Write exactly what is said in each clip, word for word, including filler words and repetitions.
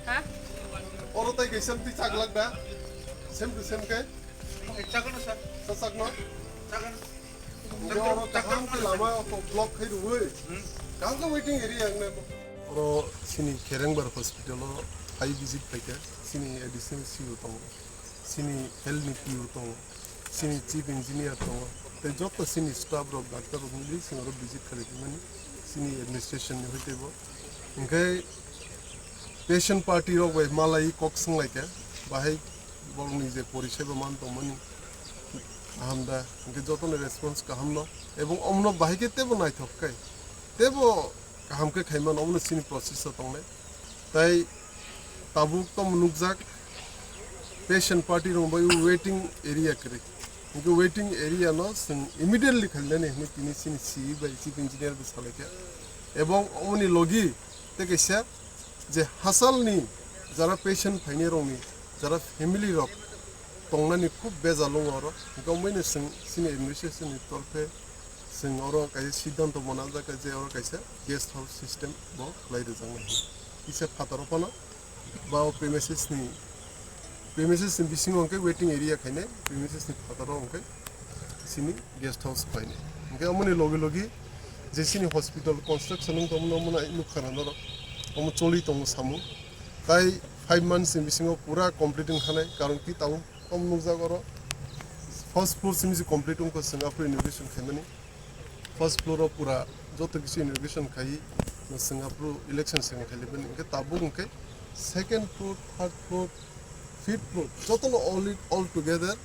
Ha? Oro tai kaisa twi chak lak da? Same to same khe? Chakno sir. Sa chakno? Chakno. Oro kaham khe lama block khai rwi. Hmm. Kaham khe waiting area ang na. Oro sini Kherengbar hospital o phai visit phaikha. Sini additional C O tongo. Sini health ni P O tongo. Sini chief engineer tongo. Tei joto sini staff rok, doctor rok wngwi sini oro visit khalai mani. Sini administration ni hoi teibo. Hingkhe patient party rok bai malai kok swnglaikha, bahai borokni je poriseba man tongmani kaham da, hingkhe jotono response kaham no, ebong omono bahai khe teibo naithok khe, teibo kaham khe khaimano, omono chini process o tongnai. Tai tabuk tamo nukjak patient party rok bai waiting area kwrwi, hingkhe waiting area no chwng immediately khalinani hinwi tini chini C E bai chief engineer bai salaikha, ebong omoni logi tei kaisa je hachalni jara patient phainairokni jara family rok tongnani khub bejal wngo oro. Hingke omoino chwng chini administration ni torkhe chwng oro kaisa siddhanto mwnajak je oro kaisa guest house system bo khlai rwjaknai. Kisa phataro phano ba o premises ni, premises ni bisingo hwnkhe waiting area khainai, premises ni phataro hwnkhe chini guest house khlainai. Hingke omoni logi logi je chini hospital construction wng tongmani omo nai nukha na norok, omo choli tongo samung. Tai five months ni bisingo pura complete wngkha nai, karon ki tabuk omo nukjak oro first floor simi se complete wngkha, chwng aphuru inauguration khaimani. First floor o pura joto kisu inauguration khai, chwng aphuru election second khailibani. Hingke tabuk hingke second floor, third floor, fifth floor, jotono all it, all together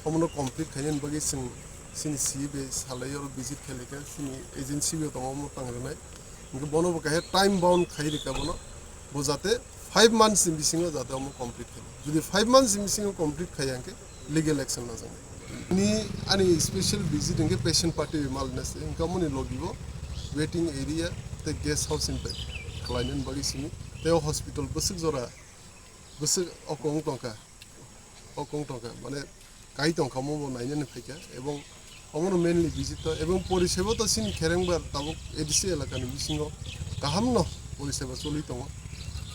omono complete khainani bagwi chwng chini C E bai salai oro visit khailika, chini agency bo tongo omo tang rwnai. Hingke bono bo kaisa time bound khai rika bono, bo jate five months ni bisingo jate omo complete khai. Jodi five months ni bisingo complete khai hingke legal action lajaknai. Ni ani special visit hingke patient party bai malna se, hingke omoni logi bo waiting area tei guest house ni bai khlainani bagwi simi tei o hospital bwswk jora bwswk o kong tongkha, o kong tongkha, mane kai tongkha, omo bo nainani phaikha, ebong omono mainly visit to, ebong poriseba to chini Kherengbar tabuk A D C elakani bisingo kahamno poriseba choli tongo,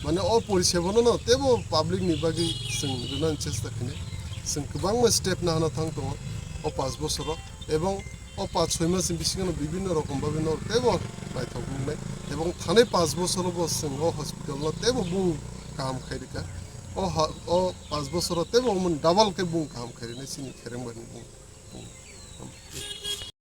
mane o porisebano no teibo public ni bagwi chwng rwnani chesta khainai, chwng kwbangma step nahana thang tongo o panch bosoro, ebong o panch soi mas ni bisingo no bibinno rokom bhabe no teibo naithok wngnai, ebong thanai panch bosoro bo chwng o hospital no teibo bung kaham khai rika. O ha, o panch bosoro teibo omo double khe bung kaham khai rinai chini Kherengbar ni bung.